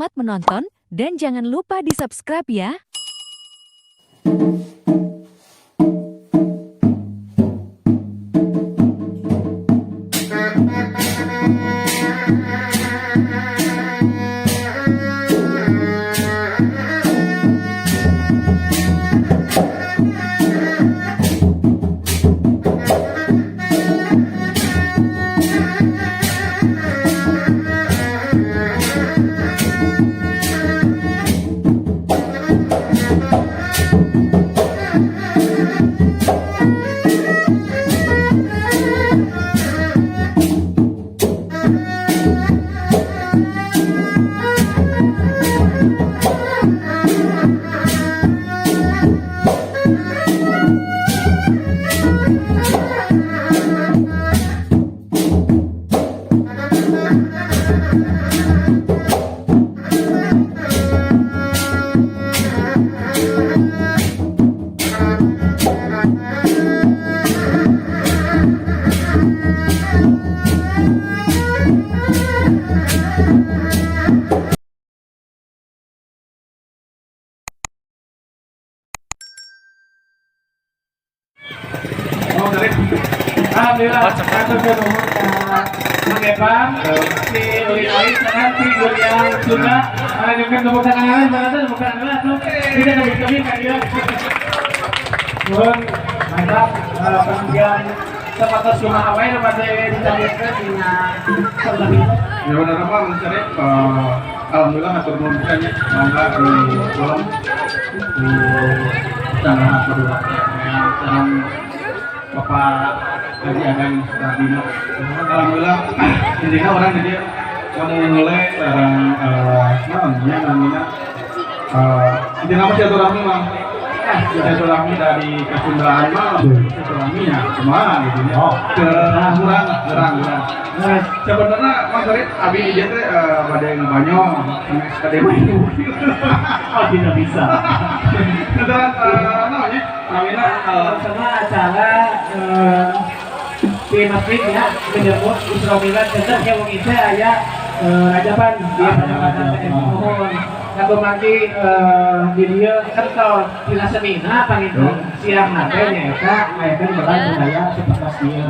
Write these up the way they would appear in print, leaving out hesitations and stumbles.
Selamat menonton dan jangan lupa di-subscribe ya. Oh, dari Alhamdulillah, hatur nuhun ka Mang Epang, si Uli Ais, dan si Guriang Sunda. Lanjutkan tepuk tangan, mana tuh tepuk tangan tuh. Tidak lebih kami ka dieu. Nuhun, mantap. Kemudian sapatos kumaha wae nu bade dicampurkeun dina sebelah itu. Ya benar apa Mang Syarif, alhamdulillah hatur nuhun pisan nya, mangga di kolom di tanah kedua. Ya, salam Bapak Haji Adang Sardino. Alhamdulillah intinya urang jadi kamu mulai sareng naon nya namina intinya mah silaturahmi mah. Silaturahmi dari Kesundaan mah silaturahmi nya kumaha gitu nya. Oh. Ke kurang lah, kurang kurang. Nah, Sebenarnya Mas Arif, abi di dieu teh bade ngabanyong, sanes bade main. Oh, tidak bisa. Setelah namanya, namina Sama acara di masjid ya menyambut Isra Mi'raj tetap yang wong teh aya rajaban di rajaban mohon kanggo mangki di dieu kental tina senina panginten siang nate nyaeta ngayakeun gelar budaya sapertos ieu.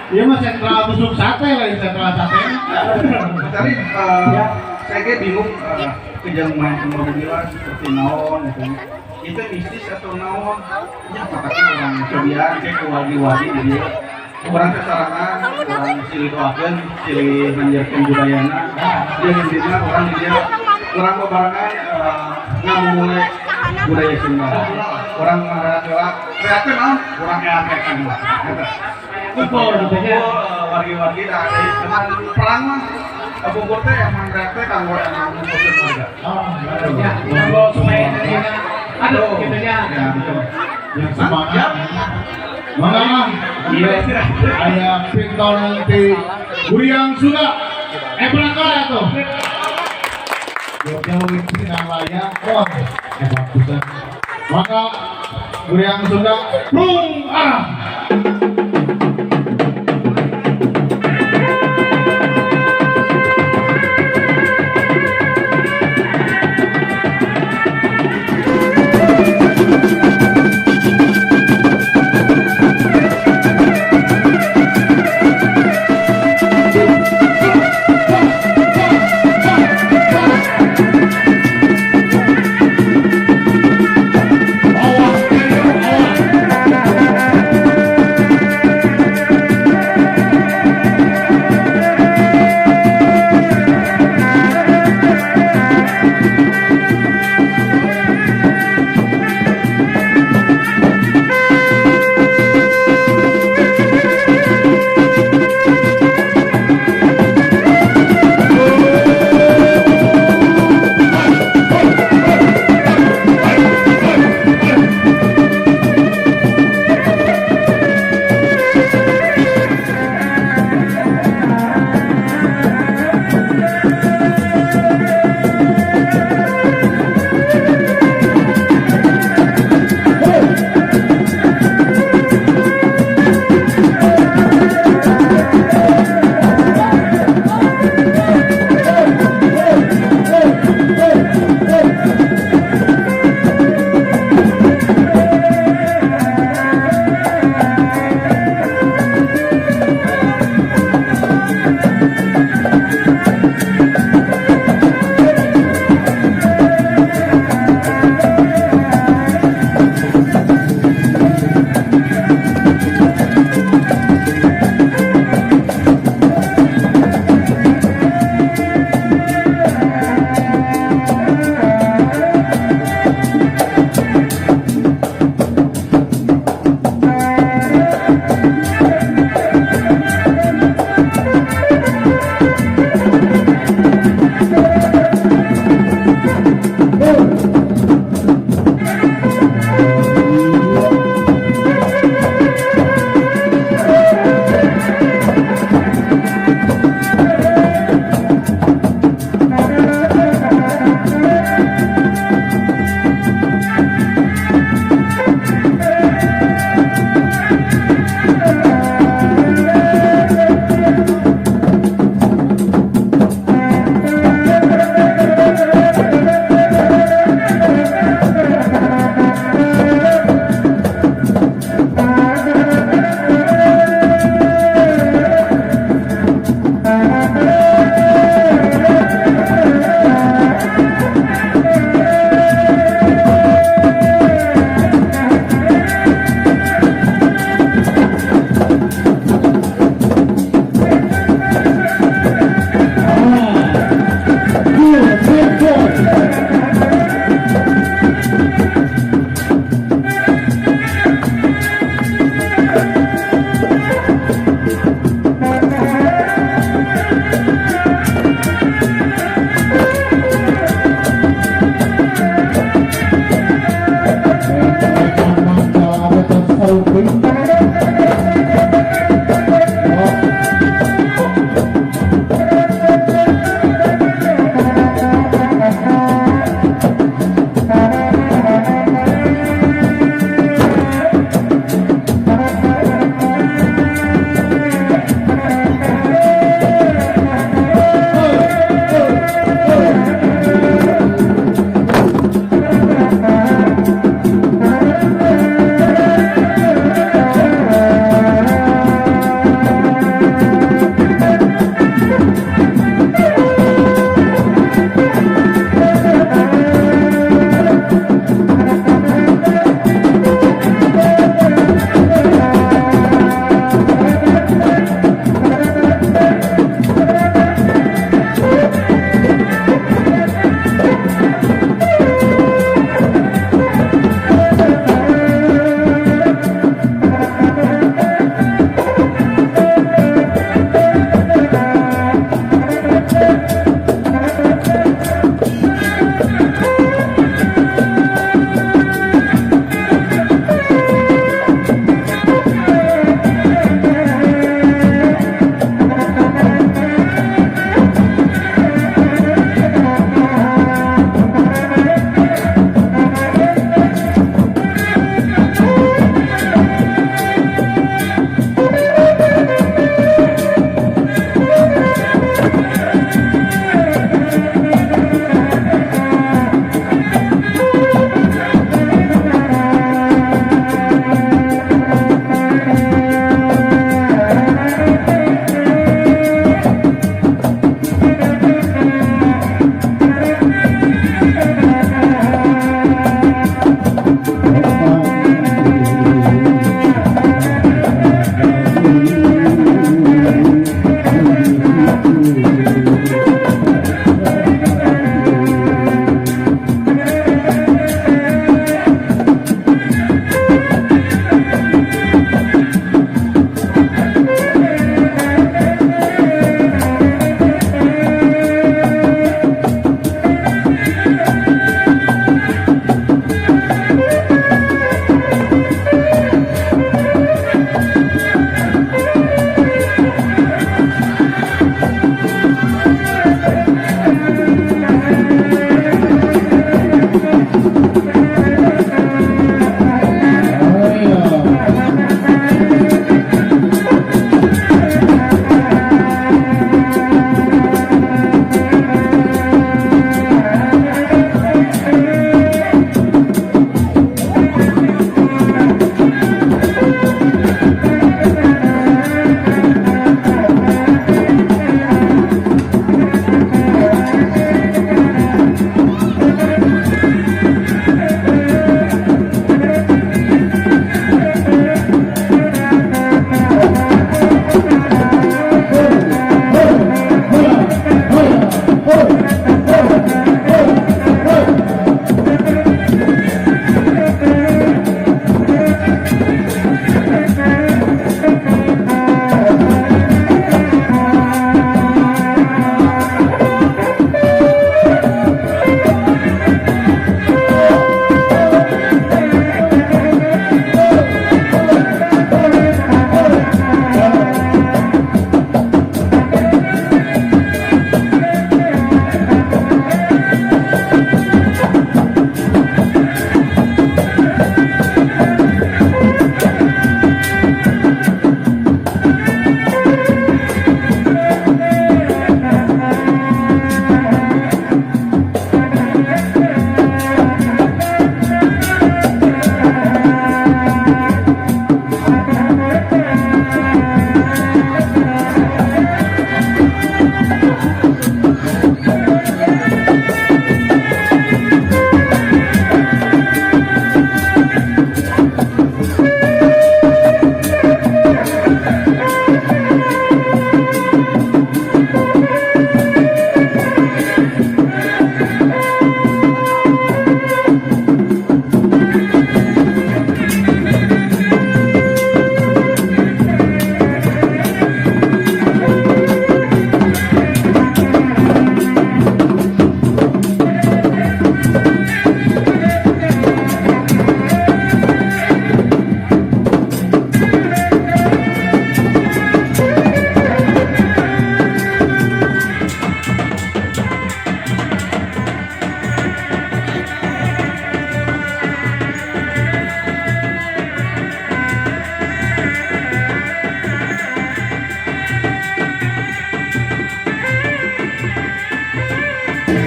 Iya mah sentral tusuk sate lah, sentral sate. Mas Arif, Ya. saya ge bingung kejang main mobil seperti naon gitu. Itu mistis atau naon? Ya katakan urang cobian kayak ke wagi-wagi di dieu. Urang kesarangan, urang silih doakeun, silih manjarkeun budayana. Dia intinya urang di dieu urang bebarengan ngamumule budaya Sunda. Urang ngarakeula kreatif naon? Urang eak-eakan lah. Eta. Kumpul gitu ya. Wargi-wargi dah ada teman perang mah kapungkur teh emang reak teh kanggo emang ngumpulkeun warga. Oh, Ya, kanggo supaya energina aduh gitu nya. Ya, betul. Yang semangat. Mana mah? Iya. Aya pintol nanti Guriang Sunda. Eh berangkat ya tuh. Jauh-jauh ini Raya. Wah, hebat pisan. Maka Guriang Sunda, Prung arah. Awas, awas.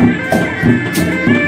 Thank